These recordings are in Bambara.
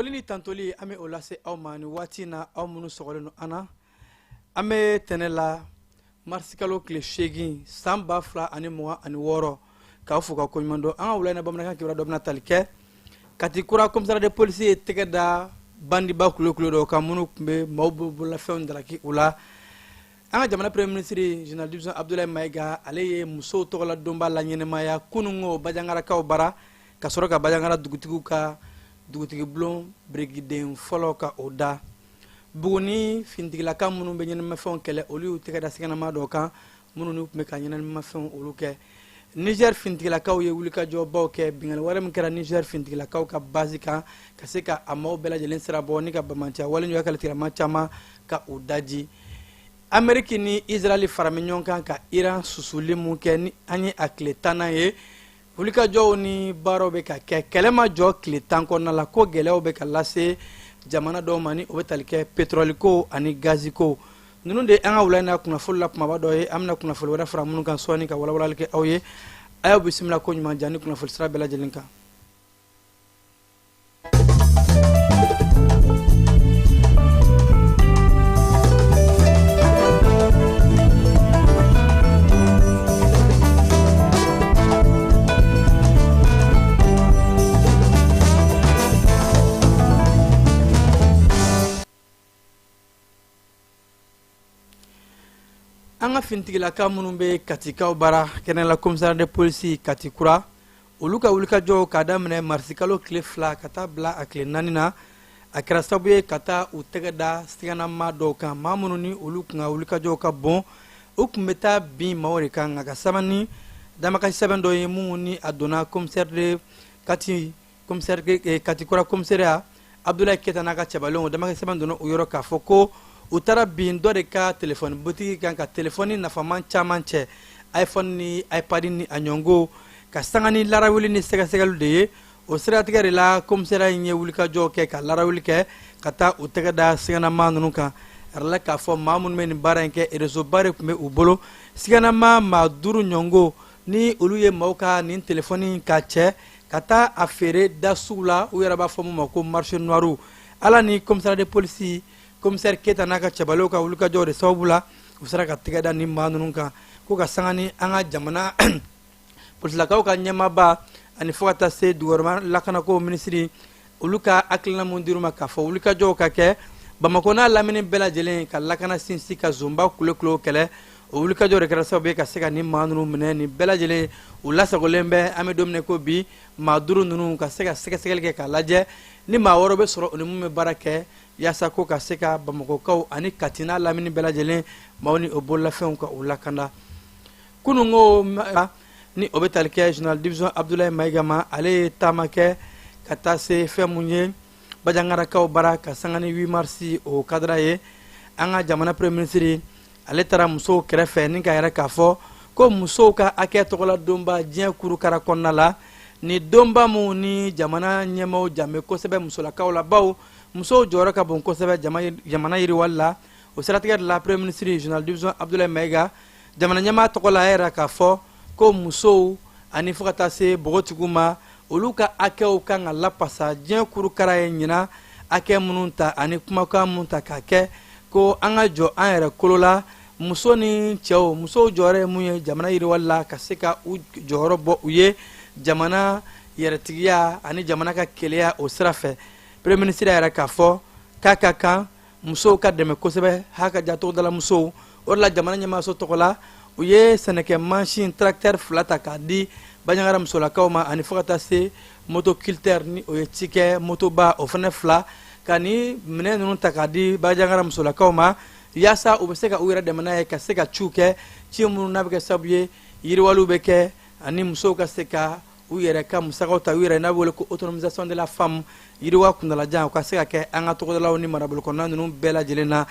Foli ni tantoli, an bɛ o lase aw ma ni waati in na, aw minnu sɔgɔlen don an na. An bɛ tɛnɛ la, marisikalo tile 8, san 2026. K'aw fo ka koɲuman dɔn. An ka wula in na bamanankan kibaruya dɔ bɛna tali kɛ Kati Kura commissariat de police ye tɛgɛ da bandiba kulekule dɔw kan, minnu tun bɛ maaw bololafɛnw daraki u la. An ka jamana premier ministre, général division Abdoulaye Mayiga, ale ye musow tɔgɔla donba la ɲɛnɛmaya kunungo Bajangarakaw bara, ka sɔrɔ ka Bajangara dugutigiw ka dugutigibulon birikiden fɔlɔ ka o da. Buguni finitigilaka minnu bɛ ɲɛnamafɛnw kɛlɛ, olu y'u tɛgɛ da siganama dɔw kan, minnu n'u tun bɛ ka ɲɛnamafɛnw olu kɛ. Niger finitigilakaw ye wulikajɔbaw kɛ. Binkanni wɛrɛ min kɛra Niger finitigilakaw ka base kan, ka se ka a maaw bɛɛ lajɛlen sira bɔ ni ka banbaanciya wale ɲɔgɔn kɛlɛtigɛma caman ka u daji. Ameriki ni Israɛl farami ɲɔgɔn kan ka Iran susuli mun kɛ, ni an ye a tile 10nan ye, wulikajɔw ni baaraw bɛ ka kɛ. Kɛlɛ ma jɔ tile 10 kɔnɔna la, ko gɛlɛyaw bɛ ka lase jamana dɔw ma, ni o bɛ tali kɛ petrɔliko ani gaziko. Ninnu de an ka wula in na kunnafoli la kumaba dɔ ye. An bɛna kunnafoli wɛrɛ fara minnu kan sɔɔni ka walawalali kɛ aw ye. A y'aw bisimila ko ɲuman jan ni kunnafoli sira bɛɛ lajɛlen kan. An ka finitigilaka minnu bɛ Katikaw bara kɛnɛ la, commissariat de police Kati Kura, olu ka wulikajɔw k'a daminɛ marisikalo tile 2 ka taa bila a tile 4 na, a kɛra sababu ye ka taa u tɛgɛ da siganama dɔw kan, maa minnu ni olu tun ka wulikajɔw ka bon, u tun bɛ taa bin maaw de kan. Nka ka sanga ni damakasi sɛbɛn dɔ ye minnu ni a donna commissaire de Kati, commissaire Kati Kura commissariat Abdoulaye Keta n'a ka cɛbalenw, damakasi sɛbɛn donna u yɔrɔ k'a fɔ ko u taara bin dɔ de ka telefɔni butigi kan ka telefɔni nafaman caman cɛ, iPhone ni iPad ni a ɲɔgɔnko, ka sanga ni larawuli ni sɛgɛsɛgɛli de ye. O siratigɛ de la, commissariat in ye wulikajɔw kɛ ka larawuli kɛ ka taa u tɛgɛ da siganama ninnu kan. A yirala k'a fɔ maa minnu bɛ nin baara in kɛ, réseau ba de tun bɛ u bolo. Siganama maa 5 ɲɔgɔnko ni olu ye maaw ka nin telefɔni ka cɛ ka taa a feere da sugu la, u yɛrɛ b'a fɔ mun ma ko marché noir. Ala ni commissariat de police commissaire Keta n'a ka cɛbalew ka wulikajɔw de sababu la, u sera ka tɛgɛ da nin maa ninnu kan, ko ka sanga ni an ka jamana polisilakaw ka ɲɛmaaba ani fo ka taa se dugukɔnɔ lakanako minisiri, olu ka hakilina mun dir'u ma k'a fɔ wulikajɔw ka kɛ Bamakɔ n'a lamini bɛɛ lajɛlen ka lakana sinsin, ka zonba kulekulew kɛlɛ. O wulikajɔ de kɛra sababu ye ka se ka nin maa ninnu minɛ. Nin bɛɛ lajɛlen u lasagolen bɛ. An bɛ don min ko bi, maa 5 ninnu ka se ka sɛgɛsɛgɛli kɛ k'a lajɛ ni maa wɛrɛ bɛ sɔrɔ u ni mun bɛ baara kɛ, yaasa ko ka se ka Bamakɔkaw ani Kati n'a lamini bɛɛ lajɛlen maaw ni o bololafɛnw ka u lakanda. Kununko ni o bɛ tali kɛ général division Abdoulaye Mayiga ma, ale ye taama kɛ ka taa se fɛn mun ye Bajangarakaw bara, ka sanga ni 8 mars o cadre ye. An ka jamana premier ministre, ale taara musow kɛrɛfɛ ni k'a yɛrɛ k'a fɔ ko musow ka hakɛ tɔgɔla donba diɲɛ kurukara kɔnɔna la, ni donba mun ni jamana ɲɛmaaw janbɛ kosɛbɛ musolakaw la, bawo musow jɔyɔrɔ ka bon kosɛbɛ jamana yiriwali la. O siratigɛ de la, premier ministre général division Abdoulaye Mayiga, jamana ɲɛmaa tɔgɔ la, a yɛrɛ k'a fɔ ko musow ani fo ka taa se npogotigiw ma, olu ka hakɛw kan ka lapasa. Diɲɛ kurukara ye ɲinan hakɛ minnu ta ani kumakan minnu ta k'a kɛ ko an ka jɔ an yɛrɛ kolo la, muso ni cɛw, musow jɔyɔrɔ ye mun ye jamana yiriwali la, ka se ka u jɔyɔrɔ bɔ u ye jamana yɛrɛtigiya ani jamana ka kelenya o sira fɛ. Premier ministre yɛrɛ k'a fɔ k'a ka kan musow ka dɛmɛ kosɛbɛ, h'a ka ja togodala musow. O de la, jamana ɲɛmaaso tɔgɔ la, u ye sɛnɛkɛ mansin tracteur 2 ta k'a di Banjagara musolakaw ma, ani fo ka taa se motoculteur, ni o ye cikɛ motoba, o fana 2, ka ni minɛn ninnu ta k'a di Banjagara musolakaw ma, yaasa u bɛ se ka u yɛrɛ dɛmɛ n'a ye, ka se ka ciw kɛ, ci minnu n'a bɛ kɛ sababu ye yiriwaliw bɛ kɛ ani musow ka se ka u yɛrɛ ka musakaw ta u yɛrɛ, n'a bɛ wele ko autonomisation de la femme, yiriwa kuntalajan, u ka se ka kɛ an ka togodalaw ni marabolo kɔnɔna ninnu bɛɛ lajɛlen na.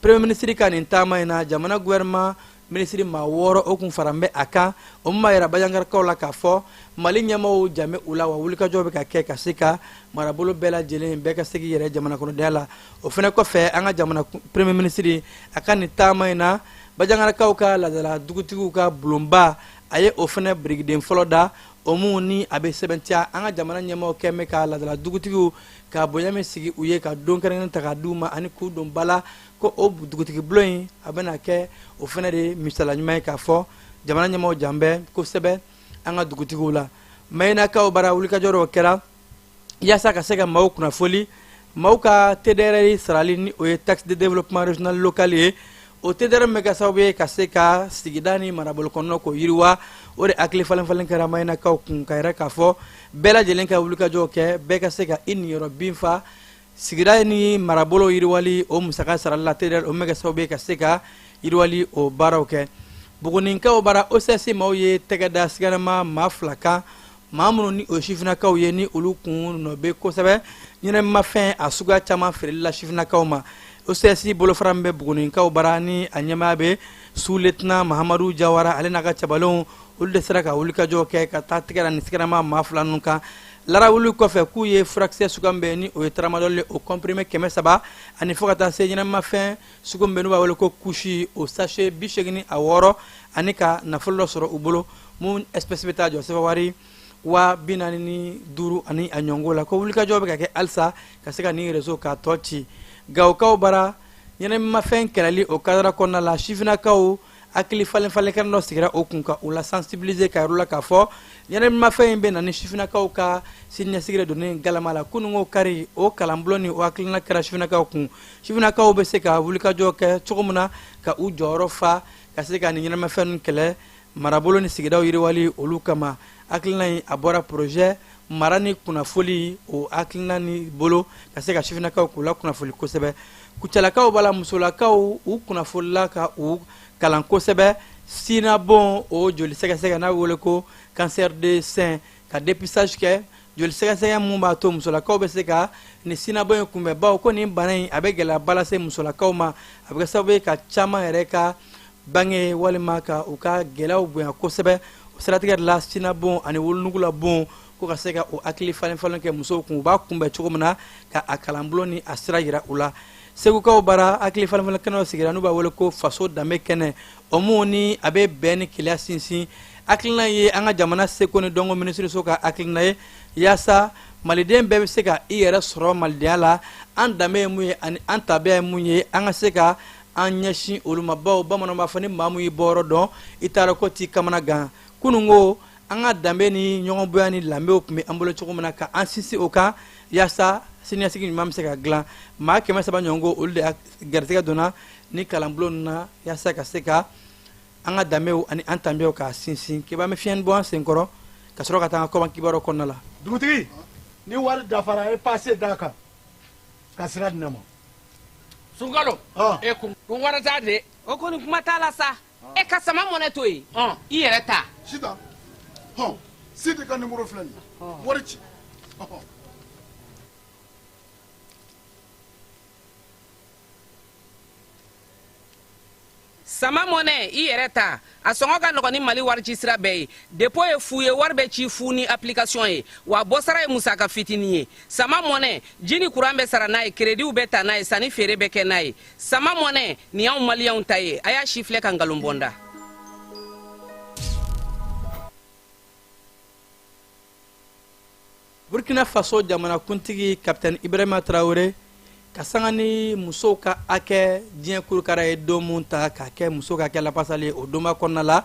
Premier ministre ka nin taama in na, jamana gouvernement minisiri maa 6 o kun fara bɛ a kan. O min b'a yira Bajangarakaw la k'a fɔ Mali ɲɛmaaw jan bɛ u la, wa wulikajɔ bɛ ka kɛ ka se ka marabolo bɛɛ lajɛlen bɛɛ ka se k'i yɛrɛ jamana kɔnɔdenya la. O fana kɔfɛ, an ka jamana premier ministre, a ka nin taama in na, Bajangarakaw ka laadala dugutigiw ka bulonba, a ye o fana birikiden fɔlɔ da. O mun ni a bɛ sɛbɛntiya an ka jamana ɲɛmaaw kɛ bɛ ka laadala dugutigiw ka bonya min sigi u ye, ka don kɛrɛnkɛrɛn ta ka d'u ma ani k'u don ba la, ko o dugutigi bulon in a bɛna kɛ o fana de ye misala ɲuman ye k'a fɔ jamana ɲɛmaaw jan bɛ kosɛbɛ an ka dugutigiw la. Mayinakaw bara, wulikajɔ dɔw kɛra yaasa ka se ka maaw kunnafoli maaw ka TDR sarali, ni o ye taxe de développement régional local ye. O TDR min bɛ kɛ sababu ye ka se ka sigida ni marabolo kɔnɔna k'o yiriwa, o de hakili falen falen kɛra mayinakaw kun, ka yɛrɛ k'a fɔ bɛɛ lajɛlen ka wulikajɔw kɛ, bɛɛ ka se ka i niyɔrɔ bin fa sigida ni marabolo yiriwali o musaka sarali la. TDR o bɛ kɛ sababu ye ka se ka yiriwali o baaraw kɛ. Buguninkaw bara, OCS maaw ye tɛgɛ da siganama maa 2 kan, maa minnu ni o ye sifinnakaw ye, ni olu kun nɔ bɛ kosɛbɛ ɲɛnamafɛn a suguya caman feereli la sifinnakaw ma. OCS bolofara min bɛ Buguninkaw bara, ni a ɲɛmaaya bɛ sous-lieutenant Mahamadu Jawara, ale n'a ka cabalenw, olu de sera ka wulikajɔ kɛ ka taa tɛgɛ da ni siganama maa 2 ninnu kan. Larawuli kɔfɛ, k'u ye furakisɛ suguya min bɛ, ni o ye tramadol, o comprimé 300, ani fo ka taa se ɲɛnamafɛn sugu min bɛ, n'u b'a wele ko kusi, o sachet 86, ani ka nafolo dɔ sɔrɔ u bolo mun espèce bɛ taa jɔ sefa wari 45,000 ani a ɲɔngo la. Ko wulikajɔ bɛ ka kɛ halisa ka se ka nin réseau k'a tɔ ci. Gawokaw bara, ɲɛnamafɛn kɛlɛli o cadre kɔnɔna la, sifinnakaw hakili falen falen kɛnɛ dɔ sigira o kun ka u la sensibiliser, ka yɔrɔ la k'a fɔ ɲɛnamafɛn in bɛ na ni sifinnakaw ka siniɲɛsigi de donnen galama la. Kununko kari, o kalanbulon ni o hakilina kɛra sifinnakaw kun, sifinnakaw bɛ se ka wulikajɔ kɛ cogo min na ka u jɔyɔrɔ fa ka se ka nin ɲɛnamafɛn kɛlɛ marabolo ni sigidaw yiriwali olu kama. Hakilina in a bɔra projet mara ni kunnafoli o hakilina ni bolo ka se ka sifinnakaw k'u la kunnafoli kosɛbɛ. Kucalakaw b'a la, musolakaw u kunnafolila ka u kalan kosɛbɛ sinabon o joli sɛgɛsɛgɛ n'a wele ko cancer de sein, ka dépistage kɛ, joli sɛgɛsɛgɛ mun b'a to musolakaw bɛ se ka ni sinabon in kunbɛn, bawo ko nin bana in a bɛ gɛlɛyaba lase musolakaw ma, a bɛ kɛ sababu ye ka caman yɛrɛ ka bange walima ka u ka gɛlɛyaw bonya kosɛbɛ. O siratigɛ de la, sinabon ani wolonugu bon, ko ka se ka o hakili falen falen kɛ musow kun, u b'a kunbɛn cogo min na, ka a kalanbulon ni a sira yira u la. Segukaw bara, hakili falen falen kɛnɛw sigira, n'u b'a wele ko faso danbe kɛnɛ, o mun ni a bɛ bɛn ni kelenya sinsin. Hakilina ye an ka jamana seko ni dɔnko minisiriso ka hakilina ye, yaasa maliden bɛɛ bɛ se ka i yɛrɛ sɔrɔ malidenya la. An danbe ye mun ye ani an tabiya ye mun ye, an ka se ka an ɲɛsin olu ma, bawo bamananw b'a fɔ ni maa mun y'i bɔyɔrɔ dɔn, i taara ko t'i kamana gan. Kununko, an ka danbe ni ɲɔgɔn bonya ni lanbew tun bɛ an bolo cogo min na, ka an sinsin o kan yaasa siniɲɛsigi ɲuman bɛ se ka dilan. Maa 300 ɲɔgɔn, olu de garisɛgɛ donna ni kalanbulon ninnu na, yaasa ka se ka an ka danbew ani an tanbew k'a sinsin. K'i b'an bɛ fiɲɛ bɔ an senkɔrɔ ka sɔrɔ ka taa an ka kɔban kibaruyaw kɔnɔna la. Dugutigi, ni wari dafara, e passe d'a kan ka sira di ne ma. Sunkalo, e kun wɛrɛ t'a de. O kɔni kuma t'a la sa. E ka sama mɔnɛ to yen, i yɛrɛ ta. Sitan, hɔn, Sidi ka numéro filɛ nin ye, wari ci. Sama mɔnɛ, i yɛrɛ ta, a sɔngɔ ka nɔgɔn ni Mali wari ci sira bɛɛ ye. Dépôt ye fu ye, wari bɛ ci fu ni application ye, wa bɔsara ye musaka fitinin ye. Sama mɔnɛ, ji ni kuran bɛ sara n'a ye, créditw bɛ ta n'a ye, sanni feere bɛ kɛ n'a ye. Sama mɔnɛ nin y'anw maliyɛnw ta ye. A y'a si filɛ ka nkalon bɔ n da. Burkina Faso jamanakuntigi Capitaine Ibrahima Traoré, ka sanga ni musow ka hakɛ diɲɛ kurukara ye don mun ta k'a kɛ muso ka hakɛ lafasali ye, o donba kɔnɔna la,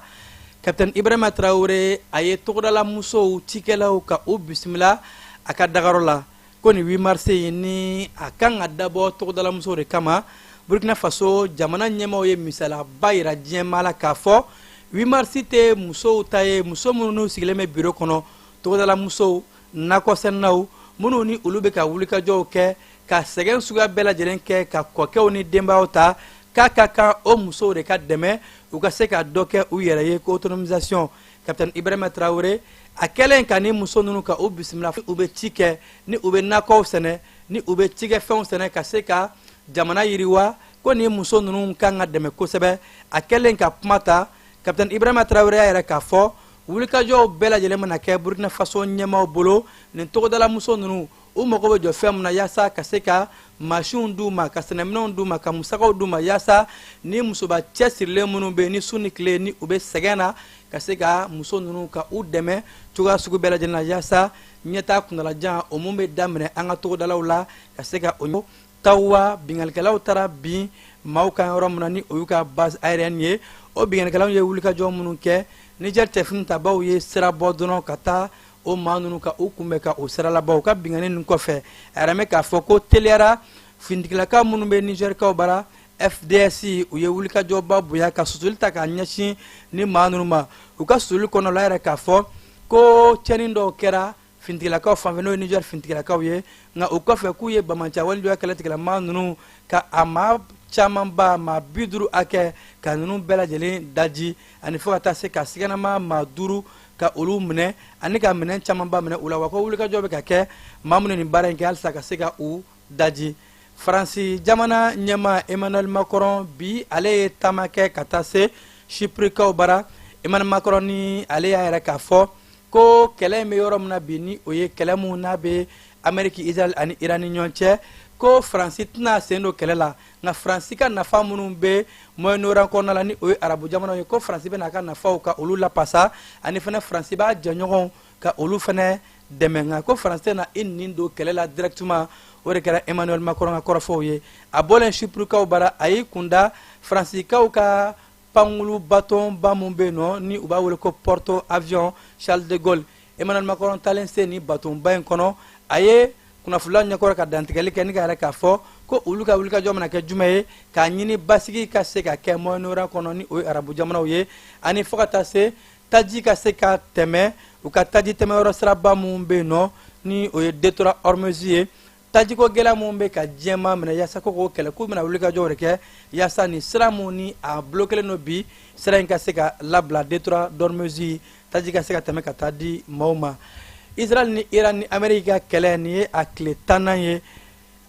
Capitaine Ibrahima Traoré a ye togodala musow cikɛlaw ka u bisimila a ka dagayɔrɔ la, ko nin 8 mars in ni a kan ka dabɔ togodala musow de kama. Burkina Faso jamana ɲɛmaaw ye misalaba yira diɲɛmaa la k'a fɔ 8 mars tɛ musow ta ye, muso minnu sigilen bɛ biro kɔnɔ, togodala musow, nakɔsɛnɛnaw minnu ni olu bɛ ka wulikajɔw kɛ ka sɛgɛn suguya bɛɛ lajɛlen kɛ ka kɔkɛw ni denbayaw ta, k'a ka kan o musow de ka dɛmɛ u ka se ka dɔ kɛ u yɛrɛ ye, ko autonomisation. Capitaine Ibrahima Traoré a kɛlen ka ni muso ninnu ka u bisimila, u bɛ ci kɛ, ni u bɛ nakɔw sɛnɛ, ni u bɛ cikɛfɛnw sɛnɛ ka se ka jamana yiriwa, ko ni muso ninnu kan ka dɛmɛ kosɛbɛ. A kɛlen ka kuma ta, Capitaine Ibrahima Traoré y'a yɛrɛ k'a fɔ wulikajɔw bɛɛ lajɛlen mana kɛ Burkina Faso ɲɛmaaw bolo, nin togodala muso ninnu u mago bɛ jɔ fɛn min na, yaasa ka se ka mansinw d'u ma, ka sɛnɛminɛnw d'u ma, ka musakaw d'u ma, yaasa ni musoba cɛsirilen minnu bɛ ni su ni tile ni u bɛ sɛgɛn na ka se ka muso ninnu ka u dɛmɛ cogoya sugu bɛɛ lajɛlen na, yaasa ɲɛtaa kuntalajan o mun bɛ daminɛ an ka togodalaw la ka se ka o Tawa bingalikɛlaw taara bin maaw kan yɔrɔ min na, ni o y'u ka base aérienne ye. O bingalikɛlaw ye wulikajɔ minnu kɛ, Niger cɛfini tabaw ye sira bɔ dɔrɔn ka taa o maa ninnu ka u kunbɛn ka o siralabɔ. U ka binkanni ninnu kɔfɛ, a yɛrɛ mɛn k'a fɔ ko teliyara finitigilakaw minnu bɛ Nizɛrikaw bara, FDS, u ye wulikajɔba bonya ka susuli ta k'a ɲɛsin ni maa ninnu ma. U ka susuli kɔnɔ la yɛrɛ k'a fɔ ko tiɲɛni dɔw kɛra finitigilakaw fanfɛ, n'o ye Niger finitigilakaw ye. Nka o kɔfɛ, k'u ye banbaanci walejuguya kɛlɛtigɛla ninnu ka a maa camanba, maa 50 hakɛ, ka ninnu bɛɛ lajɛlen daji, ani fo ka taa se ka siganama maa 5 ka olu minɛ, ani ka minɛn camanba minɛ u la. Wa ko wulikajɔ bɛ ka kɛ maa minnu nin baara in kɛ halisa ka se ka u daji. Faransi jamana ɲɛmaa Emmanuel Macron, bi ale ye taama kɛ ka taa se Chyprekaw bara. Emmanuel Macron ni ale y'a yɛrɛ k'a fɔ ko kɛlɛ in bɛ yɔrɔ min na bi, ni o ye kɛlɛ mun n'a bɛ Amérique, Israël ani Iran ni ɲɔgɔn cɛ, ko Faransi tɛna sen don kɛlɛ la. Nka Faransi ka nafa minnu bɛ Moyen-Orient kɔnɔna la, ni o ye arabu jamanaw ye, ko Faransi bɛna a ka nafaw ka olu lapasa, ani fana Faransi b'a jɛɲɔgɔnw ka olu fana dɛmɛ. Nka ko Faransi tɛna i nin don kɛlɛ la directement. O de kɛra Emmanuel Macron ka kɔrɔfɔw ye. A bɔlen Chyprekaw bara, a y'i kunda Faransikaw ka pankulu batonba mun bɛ yen nɔ, ni u b'a wele ko porte avion Charles de Gaulle. Emmanuel Macron talen se ni batonba in kɔnɔ, a ye kunnafonilaw ɲɛkɔrɔ ka dantigɛli kɛ ni ka yɛrɛ k'a fɔ ko olu ka wulikajɔ mana kɛ jumɛn ye k'a ɲini basigi ka se ka kɛ Moyen-Orient kɔnɔ, ni o ye arabu jamanaw ye, ani fo ka taa se taji ka se ka tɛmɛ u ka taji tɛmɛyɔrɔ siraba mun bɛ yen nɔ, ni o ye détroit Hormuz ye. Tajiko gɛlɛya mun bɛ ka diɲɛma minɛ, yaasa ko k'o kɛlɛ, k'u bɛna wulikajɔw de kɛ yaasa nin sira mun ni a bloqué don bi, sira in ka se ka labila, détroit d'Hormuz, taji ka se ka tɛmɛ ka taa di maaw ma. Israël ni Iran ni Amérique ka kɛlɛ, nin ye a tile 10nan ye.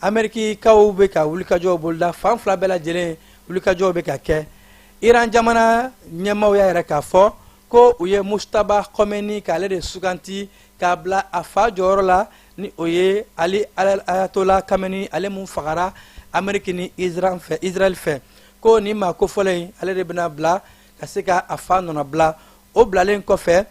Amérique kaw bɛ ka wulikajɔw boloda fan fila bɛɛ lajɛlen, wulikajɔw bɛ ka kɛ. Iran jamana ɲɛmaaw y'a yɛrɛ k'a fɔ ko u ye Mujtaba Khamenei k'ale de suganti k'a bila a fa jɔyɔrɔ la, ni o ye Ali Ayatollah Khamenei, ale mun fagara Amérique ni Israël fɛ, Israël fɛ, ko nin maa kofɔlen in, ale de bɛna bila ka se ka a fa nɔnɔ bila. O bilalen kɔfɛ,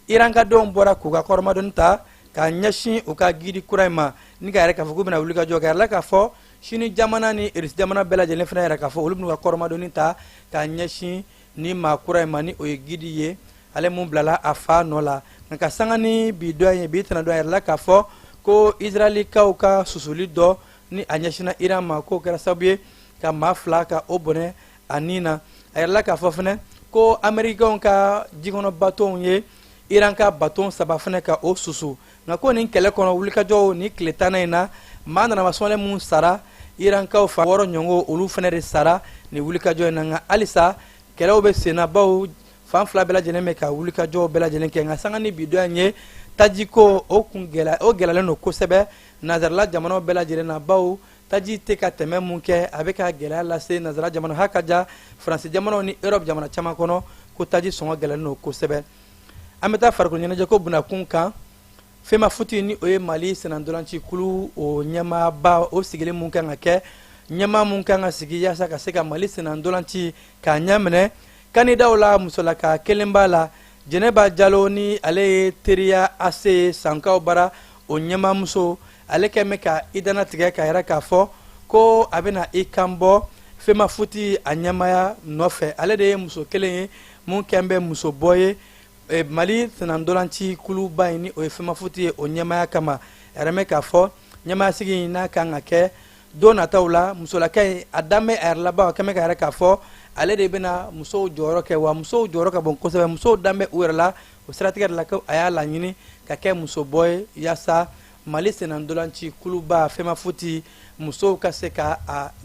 Iran ka denw bɔra k'u ka kɔrɔmadɔni ta k'a ɲɛsin u ka guide kura in ma, ni ka yɛrɛ k'a fɔ k'u bɛna wuli ka jɔ kɛ la k'a fɔ Sini jamana ni Irisi jamana bɛɛ lajɛlen fana yɛrɛ k'a fɔ olu bɛn'u ka kɔrɔmadɔni ta k'a ɲɛsin ni maa kura in ma, ni o ye guide ye, ale mun bilala a fa nɔ la. Nka ka sanga ni bi dɔ ye, bi tɛna dɔ yɛrɛ la k'a fɔ ko Israɛlikaw ka susuli dɔ ni a ɲɛsinna Iran ma, k'o kɛra sababu ye ka maa 2 ka o bɔnɛ a nin na. A yɛrɛ la k'a fɔ fɛnɛ ko Amɛrikɛnw ka jikɔnɔ batonw ye Iran ka baton 3 fɛnɛ ka o susu. Nka ko nin kɛlɛ kɔnɔ, wulikajɔw ni tile 10nan in na, maa nanama sɔnlen mun sara, Irankaw fa 6 ɲɔgɔn, olu fɛnɛ de sara nin wulikajɔ in na. Nka halisa kɛlɛw bɛ senna, baw fan fila bɛɛ lajɛlen bɛ ka wulikajɔw bɛɛ lajɛlen kɛ. Nka sanga ni bi dɔ in ye, tajiko o kun gɛlɛya, o gɛlɛyalen don kosɛbɛ nanzarala jamanaw bɛɛ lajɛlen na, baw taji tɛ ka tɛmɛ mun kɛ, a bɛ ka gɛlɛya lase nanzara jamana ha ka ja Faransi jamanaw ni Europe jamana caman kɔnɔ, ko taji sɔngɔ gɛlɛnnen don kosɛbɛ. An bɛ taa farikolo ɲɛnajɛ ko bunakun kan. Femafoot, ni o ye Mali sennantolaci kulu o ɲɛmaaba o sigilen mun kan ka kɛ, ɲɛmaa mun kan ka sigi yaasa ka se ka Mali sennantolaci k'a ɲɛminɛ, kandidaw la musolaka kelen b'a la, Jɛnɛba Jalo, ni ale ye Teriya AC ye Sankaw bara o ɲɛmaamuso. Ale kɛn bɛ ka i danatigɛ k'a yɛrɛ k'a fɔ ko a bɛna i kan bɔ Femafoot a ɲɛmaaya nɔfɛ. Ale de ye muso kelen ye mun kɛn bɛ musobɔ ye Mali sennantolaci kuluba in, ni o ye Femafoot ye, o ɲɛmaaya kama. A yɛrɛ mɛn k'a fɔ ɲɛmaayasigi in n'a kan ka kɛ don nataw la, musolaka in a danbɛ a yɛrɛ laban, a kɛn bɛ ka yɛrɛ k'a fɔ ale de bɛna musow jɔyɔrɔ kɛ, wa musow jɔyɔrɔ ka bon kosɛbɛ, musow danbɛ u yɛrɛ la. O siratigɛ de la ko a y'a laɲini ka kɛ musobɔ ye yaasa Mali sennantolaci kuluba Femafoot musow ka se ka a